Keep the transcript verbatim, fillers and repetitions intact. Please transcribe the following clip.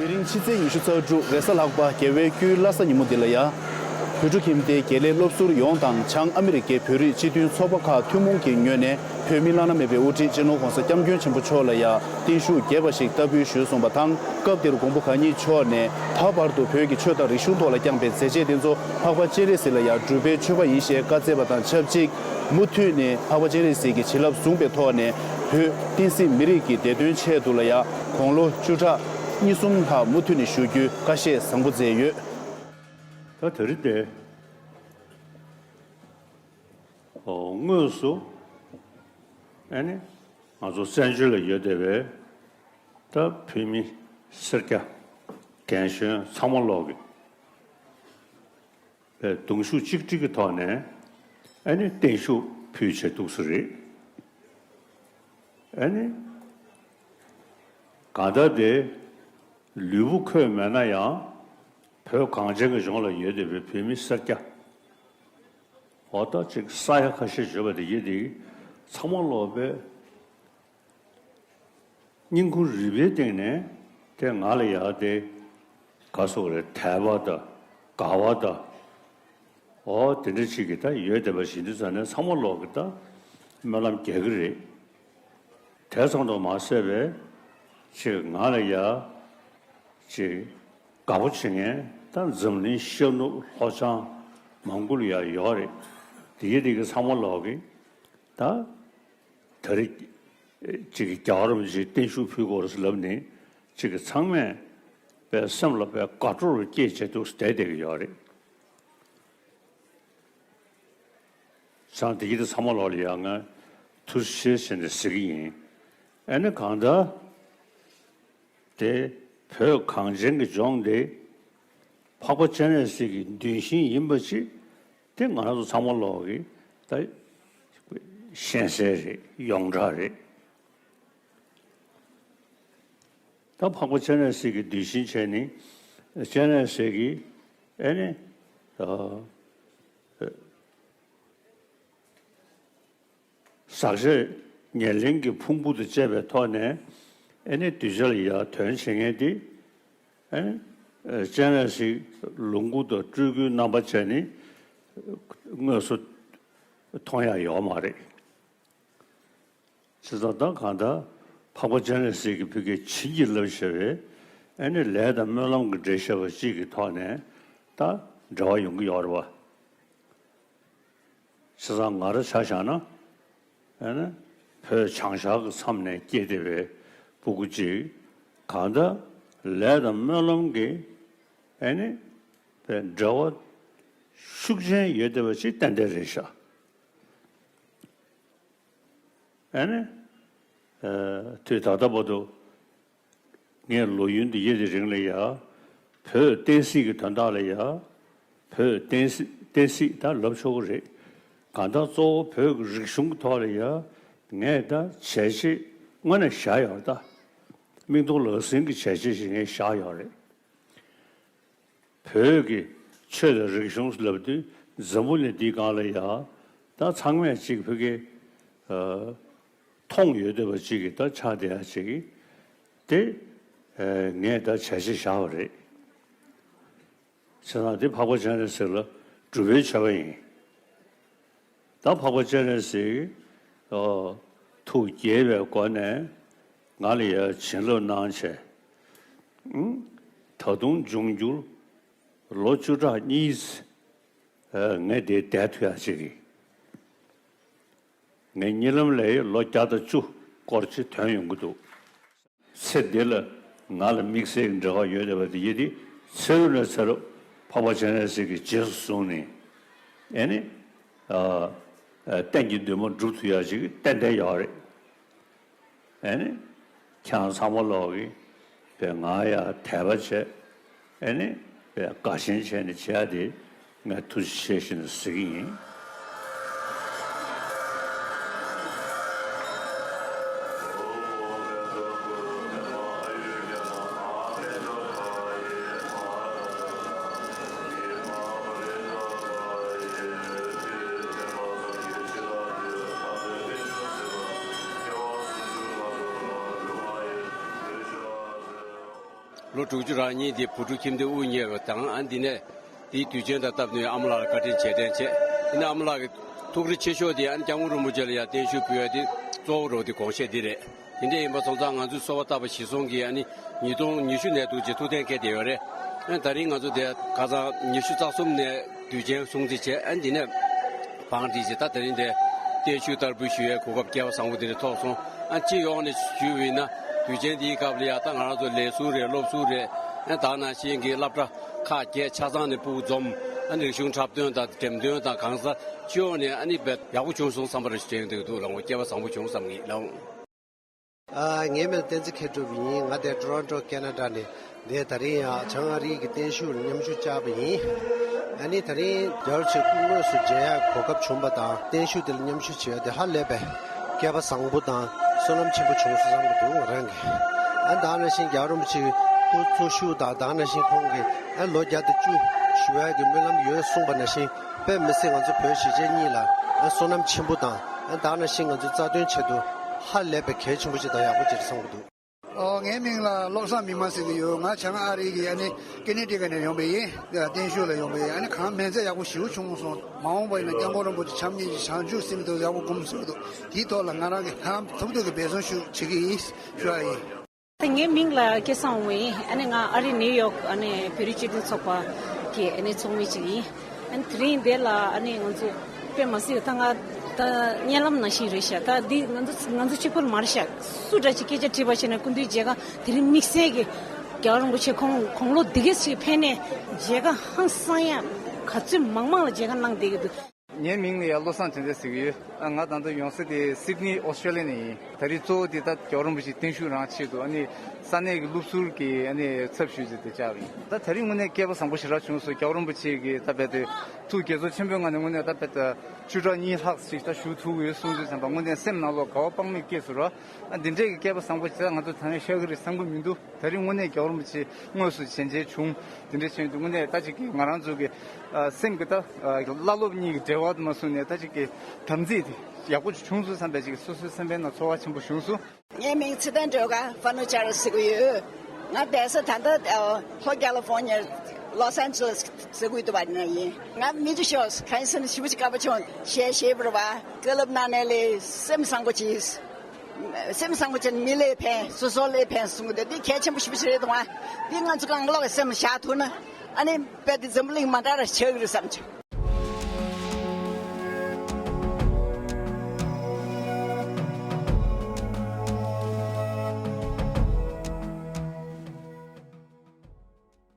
དེ་རིང་ཕྱི་ཚེས་ཉི་ཤུ་རྩ་དྲུག་རེས་གཟའ་ལྷག་པ། རྒྱལ་བའི་སྐུའི་བླ་གཟའ་ཉིན་མོ་འདི་ལ་ཡ། བོད་ཕྲུག་ཁྱིམ་སྡེའི་དགེ་ལས་སློབ་ཟུར་ཡོངས་དང་བྱང་ཨ་མི་རི་ཀའི་བོད་རིགས་སྤྱི་མཐུན་ཚོགས་པ་ཁག་ཐུན་མོང་གི་ངོས་ནས་བོད་མི་བླ་ན་མེད་པའི་དབུ་ཁྲིད་སྤྱི་ནོར་༸གོང་ས་༸སྐྱབས་མགོན་ཆེན་པོ་མཆོག་ལ་ཡ་བརྟན་བཞུགས་རྒྱས་པ་ཞིག་བསྟར་འབུལ་ཞུས་སོང་བ་དང་། སྐབས་དེར་མགོན་པོ་གང་ཉིད་མཆོག་ནས་ད་བར་དུ་བོད་ཀྱི་ཆོས་དང་རིག་གཞུང་ཐོག་ལ་བསྐྱངས་པའི་མཛད་རྗེས་དེ་ཚོ་འཕགས་པ་སྤྱན་རས་གཟིགས་ལ་ཡ་སྒྲུབ་པའི་མཆོད་པ་ཡིན་ཞེས་བཀའ་སྩལ་བ་དང་ཆབས་ཅིག་མུ་མཐུད་ནས་འཕགས་པ་སྤྱན་རས་གཟིགས་ཀྱི་བྱིན་རླབས་བཟུང་བའི་ཐོག་ནས་བོད་བསྟན་སྲིད་མི་རིགས་ཀྱི་བདེ་དོན་ཆེད་དུ་ལ་ཡ་དགུང་ལོ་བཅུ་ཕྲག་གཉིས་གསུམ་ལྷག་མུ་མཐུད་ནས་བཞུགས་རྒྱུའི་བཀའ་བཤད་བཟང་པོ་མཛད་ཡོད། ད་དེ་རིང་དེ་ཨོ་དངོས་སུ་ཨ་ནི་ང་ཚོ་བཙན་བྱོལ་ལ་ཡོད་བསྡད་པའི་ད་བོད་མི་སེར་སྐྱ་རྒན་གཞོན་ཚང་མ་ལོག་གི་པའི་གདུང་ཤུགས་གཅིག་སྒྲིལ་གྱི་ཐོག་ནས་ཨ་ནི་བརྟན་བཞུགས་ཕུལ་བྱས་འདུག་ས་རེད། ཨ་ནི་གང་ལྟར་དེ་ལུས་པོ་འཁོད་མེད་ན་ཡང་བོད་གངས་ཅན་གྱི་ལྗོངས་ལ་ཡོད་བསྡད་པའི་བོད་མི་སེར་སྐྱ་འོ་ད་ཅིག་ས་ཡ་ཁ་ཤས་བརྗོད་པ་དེ་ཡིན་དེ་ཚང་མ་ལོག་པའི་སྙིང་ཁུང་རུས་པའི་སྟེང་ནས་དེ་ང་ལ་ཡག་དེ་ག་སོགས་རེད། དད་པ་དང་དགའ་བ་དང་འོ་དེ་འདྲ་ཅིག་གི་ད་ཡོད་བསྡད་པ་ཞིག་འདི་ཙམ་ནས་ཚང་མ་ལོག་གི་ད་སྨོན་ལམ་རྒྱག་གི་རེད། དེ་ཙམ་དུ་མ་ཟད་པའི་ཅིག་ང་ལ་ཡག་ཅིག་དགའ་པོ་བྱེད་མཁན་ད་འཛམ་གླིང་ཤར་ནུབ་ལྷོ་བྱང་མང་པོ་ལ་ཡག་ཡོད་རེད། དེ་གི་དེ་གི་ཚང་མ་ལོག་གི་ད། ད་རེས་ཅིག་གི་རྒྱལ་བ་རིན་པོ་ཆེ་བརྟན་བཞུགས་ཕུལ་དགོས་རེད་ལབ་ནས་ཅིག་གི་ཚང་མས་པའི་སེམས་ལ་པའི་དགའ་སྤྲོ་རུ་སྐྱེས་བྱས་འདུག་བསྡད་བསྡད་ཀྱི་ཡོད་རེད། ཙང་དེ་གི་དེ་ཚང་མ་ལོག་ལ་ཡ་ང་ཐུགས་རྗེ་ཆེ་ཟེར་ནས་ཟེར་གྱི་ཡིན། ཨ་ནི་གང་ལྟར། དེ་བོད་གངས་ཅན་གྱི་ལྗོངས་འདི་འཕགས་པ་སྤྱན་རས་གཟིགས་ཀྱི་གདུལ་ཞིང་ཡིན་པ་ཅིག་དེ་ང་རང་ཚོ་ཚང་མ་ལོག་གི་ད་ཤེས་གསལ་རེད། ཡོངས་གྲགས་རེད། ད་འཕགས་པ་སྤྱན་རས་གཟིགས་ཀྱི་གདུལ་ཞིང་བྱས་ནི་སྤྱན་རས་གཟིགས་ཀྱི་ཨེ་ནི་ཨ། ཟག་བཅས་ཉེར་ལེན་གྱི་ཕུང་པོ་དང་བཅས་པའི་ཐོག་ནས་ཨེ་ནི་གདུལ་བྱ་ལ་ཡར་དོན་བྱེད་མཁན་དེ་ཨེ་ནི་སྤྱན་རས་གཟིགས་ལོངས་སྐུ་དང་སྤྲུལ་སྐུའི་རྣམ་པ་བྱས་ནི་དངོས་སུ་མཐོང་ཡ་ཡོད་མ་རེད། བྱས་ཙང་ད་གང་ལྟར་འཕགས་པ་སྤྱན་རས་གཟིགས་ཀྱི་ཕ་གིར་བྱིན་གྱིས་བརླབས་བྱས་པའི་ཨེ་ནི་ལས་དང་སྨོན་ལམ་གྱི་འབྲེལ་བཞག་པ་གཅིག་གི་ཐོག་ནས་ད་འབྲེལ་བ་ཡོང་གི་ཡོད་རེད་བ། བྱས་ཙང་ང་རང་ཆ་བཞག་ན་ཨེ་ནི་བོད་བྱང་ཤར་གྱི་མཚམས་ནས་སྐྱེས་བསྡད་པའི་སྤུ་གུ་གཅིག་གང་ལྟར་ལས་དང་སྨོན་ལམ་གྱི་ཨེ་ནི་འབྲེལ་བ་ཤུགས་ཆེན་ཡོད་བསྡད་པ་ཅིག་ཏན་ཏན་རེད་ཤག་ཨ་ནི། ཨ། དུས་ད་ལྟ་བར་དུ་ངས་ལོ་ཡུན་འདི་ཡི་དེ་རིང་ལ་ཡ། བོད་བསྟན་སྲིད་ཀྱི་དོན་དག་ལ་ཡ། བོད་བསྟན་སྲིད་བསྟན་སྲིད་ད་ལབ་ཆོག་གི་རེད། གང་ལྟར་གཙོ་བོ་བོད་ཀྱི་རིག་གཞུང་གི་ཐོག་ལ་ཡ། ངས་ད་བྱས་རྗེས་དངོས་གནས་བཞག་ཡོད་རེད་ད། མིག་མཐོང་ལག་ཟིན་གྱི་བྱས་རྗེས་ཤིག་ངས་བཞག་ཡོད་རེད། བོད་ཀྱི་ཆོས་དང་རིག་གཞུང་ལབ་དུས་འཛམ་བུ་གླིང་འདིའི་སྒང་ལ་ཡ་ད་ཚང་མས་གཅིག་བོད་ཀྱི་ཨ་མཐོང་ཡོད་བསྡད་པ་གཅིག་གི་ད་ཆགས་བསྡད་ཡ་གཅིག་གི་དེ་ཨ་ངས་ད་བྱས་རྗེས་བཞག་པ་རེད། བྱས་ཙང་དེ་འཕགས་པ་སྤྱན་རས་གཟིགས་ལ་སྒྲུབ་པའི་མཆོད་པ་ཡིན། ད་འཕགས་པ་སྤྱན་རས་གཟིགས་ཨ་ཐུགས་དགྱེས་པའི་སྒོ་ནས་ང་ལ་ཡ་བྱིན་རླབས་གནང་བྱས། ཨང་། ད་དུང་འབྱུང་འགྱུར་ལོ་བཅུ་ཕྲག་གཉིས་ཨ་ངས་དེ་བསྡད་ཐུབ་ཡ་ཅིག་གི་ངས་གཉིད་ལམ་ལས་ལོ་བརྒྱ་དང་བཅུ་སྐོར་ཅིག་ཐོན་ཡོང་གི་འདུག་ཚེ་འདི་ལ་ང་ལ་དམིགས་བསལ་གྱི་འབྲེལ་བ་ཡོད་བསྡད་པ་དེ་ཡིན་ཏེ་ཚེ་རབས་ནས་ཚེ་རབས་འཕགས་པ་སྤྱན་རས་གཟིགས་ཀྱི་རྗེས་སུ་བཟུང་ནས་ཨེ་ནི་ཨ་ཨ་གཏན་གྱི་འདུན་མ་སྒྲུབ་ཐུབ་ཡ་ཅིག་ཏན་ཏན་ཡོད་རེད། ཨེ་ནི། ཁྱེད་རང་ཚང་མ་ལོག་གིས་པའི་ང་ཡ་དད་པ་བྱས། ཨེ་ནི། པའི་དགའ་ཞེན་བྱས་ནས་བྱས་ཏེ་ངས་ཐུགས་རྗེ་ཆེ་ཞེས་ཟེར་གྱི་ཡིན། ལོ་དྲུག་ཅུ་རེ་གཉིས་དེ་བུ་ཕྲུག་ཁྱིམ་སྡེ་དབུ་བརྙེས་པ་དང་། ཨ་ནི་འདི་ནས་དེའི་དུས་ཆེན་དང་སྟབས་བསྟུན་ཨ་མ་ལགས་ལ་བཀའ་དྲིན་རྗེས་དྲན་བྱས། དེ་ནས་ཨ་མ་ལགས་ཀྱི་ཐུགས་རེ་ཆེ་ཤོས་དེ་ཨ་ནི་སྐྱབས་མགོན་རིན་པོ་ཆེ་ལ་ཡང་བརྟན་བཞུགས་ཕུལ་ཡ་དེ་གཙོ་བོ་རུ་དེ་དགོངས་བཞེས་འདི་རེད། དེ་འདྲ་ཡིན་པ་སོང་ཙང་ང་ཚོའི་གསོལ་བ་བཏབ་པ་གཞིར་བཟུང་གིས་ཨ་ནི་ཉིས་སྟོང་ཉི་ཤུ་ནས་འདུག་ཅེས་ཐུགས་གཏན་འཁེལ་བསྡད་ཡོད་རེད། ཨ་ནི་ད་རིང་ང་ཚོ་དེ་ཁ་སང་ཉི་ཤུ་རྩ་གསུམ་ནས་དུས་ཆེན་སྲུང་བརྩི་བྱས། ཨ་ནི་འདི་ནས་བང་སྒྲིག་བྱས། ད་དེ་རིང་དེ་བརྟན་བཞུགས་བསྟར་འབུལ་ཞུ་ཡའི་གོ་སྐབས་སྐལ་བ་བཟང་པོ་འདི་རེ་ཐོབ་སོང་། ཨ་ནི་སྤྱི་ཡོངས་ནས་ཞུས་པ་ཡིན་ན་དུས་ཆེན་འདིའི་སྐབས་ལ་ཡ་ད་ང་རང་ཚོ་ལས་ཟུར་རེད། སློབ་ཟུར་རེད། ཨ་ནི་ད་ག་ནང་བཞིན་གྱི་སློབ་གྲྭ་ཁག་བརྒྱད་ཆ་ཚང་ནས་ཕྲུ་གུ་འཛོམས། ཨ་ནི་རིག་གཞུང་འཁྲབ་སྟོན་དང་འགྲེམས་སྟོན་དང་གང་ཟག་སྤྱི་ཡོངས་ནས་ཨ་ནི་དཔེ་ཡག་པོ་བྱུང་སོང་བསམ་པ་རེ་དྲན་གྱི་འདུག་ལགས་འོ། སྐལ་བ་བཟང་པོ་བྱུང་བསམ་གྱི་ལགས་འོ། ཨ། ངའི་མིང་བསྟན་འཛིན་མཁས་གྲུབ་ཡིན། ང་དེ་ཊོ་རོན་ཊོ་ཁེ་ན་ཌ་ནས་འདིར་ད་རིང་ཡང་བྱང་ཨ་རི་གི་བརྟན་བཞུགས་ལ་མཉམ་ཞུགས་བཅར་བ་ཡིན། ཨ་ནི་ད་རིང་རྒྱལ་བ་རིན་པོ་ཆེ་སྐུ་དངོས་སུ་མཇལ་ཡག་གོ་སྐབས་བྱུང་བ་དང་། བརྟན་བཞུགས་དེ་ལ་མཉམ་ཞུགས་བྱས་ཏེ་ཧ་ལས་པའི་སྐལ་པ་བཟང་པོ་དང་བསོད་ནམས་ཆེན་པོ་བྱུང་སོང་བསམ་གྱི་འདུག་ང་རང་གིས། ཨ་ནི་ད་ག་ནང་བཞིན་རྒྱལ་བ་རིན་པོ་ཆེ་སྐུ་འཚོ་བཞུགས་དང་། ད་ག་ནང་བཞིན་ཁོང་གིས་ཨ་ལོ་བརྒྱ་དང་བཅུ་བཞུགས་ཡག་གི་སྨོན་ལམ་ཡོད་གསུངས་པ་ནང་བཞིན། དཔེ་མི་སྲིད་ང་ཚོ་བོད་གཞིས་བྱེས་གཉིས་ལ་ཨ་བསོད་ནམས་ཆེན་པོ་དང་། ཨ་ད་ག་ནང་བཞིན་ང་ཚོའི་རྩ་དོན་ཆེད་དུ་ཧ་ལས་པའི་གལ་ཆེན་པོ་ཅིག་དང་ཡག་པོ་ཅིག་རེད་བསམ་གྱི་འདུག་ཨོ། ངའི་མིང་ལ་བློ་བཟང་མིག་དམར་ཟེར་གྱི་ཡོད། ང་བྱང་ཨ་རི་གི་ཨ་ནི་ཀེ་ནེ་ཊི་ཀཊ་ནས་ཡོང་པ་ཡིན། བརྟན་བཞུགས་ལ་ཡོང་པ་ཡིན། ཨ་ནི་གང་མིང་ཚད་ཡག་པོ་ཞེ་པོ་བྱུང་སོང་། མ་འོངས་པ་ཡིན་ན་སྐྱབས་མགོན་རིན་པོ་ཆེ་འཆམ་མཉམ་གྱི་བྱང་ཆུབ་སེམས་དེ་ཡག་པོ་སྒོམ་ཟེར་གྱི་འདུག་དེའི་ཐོག་ལ་ང་རང་གིས་གང་ཐུབ་ཐུབ་ཀྱིས་འབད་བརྩོན་ཞུ་བྱེད་ཀྱི་ཡིན་ཞུ་བ་ཡིན། ད་ངའི་མིང་ལ་སྐལ་བཟང་དབང་མོ་ཡིན། ཨ་ནི་ང་ཨ་རི་ནིའུ་ཡོག་ཨ་ནི་བོད་རིགས་སྤྱི་མཐུན་ཚོགས་པ་གི་ཨ་ནི་ཚོགས་མི་ཅིག་ཡིན། ཨ་ནི་དེ་རིང་འདིར་ལ་ཨ་ནི་ང་ཚོ་དཔེ་མ་སྲིད་ད་ང་ད་བརྙན་ལམ་ནང་བཞིན་རེད་ཤག་ད་འདི་ང་ཚོ་ང་ཚོ་གཅིག་པོ་མ་རེད་ཤག་སུ་འདྲ་ཅིག་སྐད་ཆ་དྲིས་པ་བྱས་ན་སྐུ་མདུན་མཇལ་ཁ་དེ་རིང་དམིགས་བསལ་གྱི་རྒྱལ་བ་རིན་པོ་ཆེ་ཁོང་དགུང་ལོ་འདི་གས་ཤིག་ཕེབས་ནས་མཇལ་ཁ་ཧང་སང་ཡ་ག་ཚོད་མང་མང་ལ་མཇལ་ཁ་གནང་བསྡད་ཀྱི་འདུག་ངའི་མིང་ལ་ཡ་བློ་བཟང་དོན་ལྡན་ཟེར་གྱི་ཡོད། ཨ། ང་ད་ལྟ་ཡོང་ས་དེ་སིད་ནི་ཨོ་སི་ཀྲེ་ལི་ཡ་ནས་ཡིན། ད་རེས་གཙོ་བོ་དེ་ད་རྒྱལ་བ་རིན་པོ་ཆེ་བརྟན་བཞུགས་རང་ཆེད་དུ། ཨ་ནི་ས་གནས་ཀྱི་སློབ་ཟུར་གྱི་ཨ་ནི་ཚབ་ཞུས་ཏེ་དེ་བཅར་བ་ཡིན། ད་ད་རེས་དངོས་གནས་སྐལ་པ་བཟང་པོ་ཞེ་དྲག་བྱུང་སོང་། རྒྱལ་བ་རིན་པོ་ཆེ་གིས་ད་རྦད་དེ་ཐུགས་དགྱེས་ཚོར་ཆེན་པོའི་ངང་ནས་དངོས་གནས་ད་རྦད་དེ་བཅུ་ཕྲག་གཉིས་ལྷག་ཅིག་ད་བཞུགས་ཐུབ་ཀྱི་ཡོད་གསུངས་དུས་ཙམ་པ་དངོས་གནས་སེམས་ནང་ལོགས་དགའ་བ་དཔག་མེད་སྐྱེས་སོང་ར། ཨ། འདི་འདྲས་ཀྱི་སྐལ་པ་བཟང་པོ་ཞེ་དྲག་ང་ཚོ་ད་ནས་ཤར་གྱི་རེད་བསམ་གྱི་མི་འདུག་ད་རིང་དངོས་གནས་རྒྱལ་བ་རིན་པོ་ཆེ་དངོས་སུ་མཇལ་མཇལ་བྱུང་། དེ་འདྲ་བྱས་དུས་དངོས་གནས་ད་ཅིག་གིས་ང་རང་ཚོ་གི་ཨ་སེམས་ཀྱི་ད་ཨ་བླ་སློབ་གཉིས་ཀྱི་འབྲེལ་བ་དུ་མ་བཟུང་ནས་ད་ཅིག་གི་དམ་ཚིག་དེ་ཡག་པོ་ཅིག་བྱུང་སོང་བསམ་པའི་ཅིག་སོ་སོའི་སེམས་པའི་ནང་ཚོར་བ་ཆེན་པོ་བྱུང་སོང་། ངའི་མིང་ཚེ་བརྟན་སྒྲོལ་དཀར་ཧྥ་ནུ་ཅར་ཟེར་གྱི་ཡོད། ང་བསྡད་ས་ད་ལྟ་ཨ་ལྷོ་ཀ་ལི་ཧྥོ་ནི་ཡ་ལོ་སན་ཇི་ལེ་སི་ཟེར་གྱི་འདུག་པ་ནས་ཡིན། ང་མི་ཇུ་ཤོས་གང་ཡིན་ཟེར་ན་ཞེ་པོ་ཅིག་དགའ་པོ་བྱུང་། གཞས་གཞས་པར་བ་བཀའ་སློབ་གནང་ནས་ལས་སེམས་བཟང་པོ་ཅིག་སེམས་བཟང་པོ་བྱས་ན་མི་ལ་ཕན། སོ་སོ་ལ་ཕན་གསུང་གི་འདུག་འདི་གལ་ཆེན་པོ་ཞེ་པོ་ཅིག་རེད་འདུག་ཨ། འདི་ང་ཚོ་གང་ལོག་གི་སེམས་ལ་བཞག་ཐུབ་ན་ཨ་ནི་དཔེ་འདི་འཛམ་བུ་གླིང་མ་འདྲ་ར་ཆགས་ཀྱི་རེད་བསམ་བྱུང་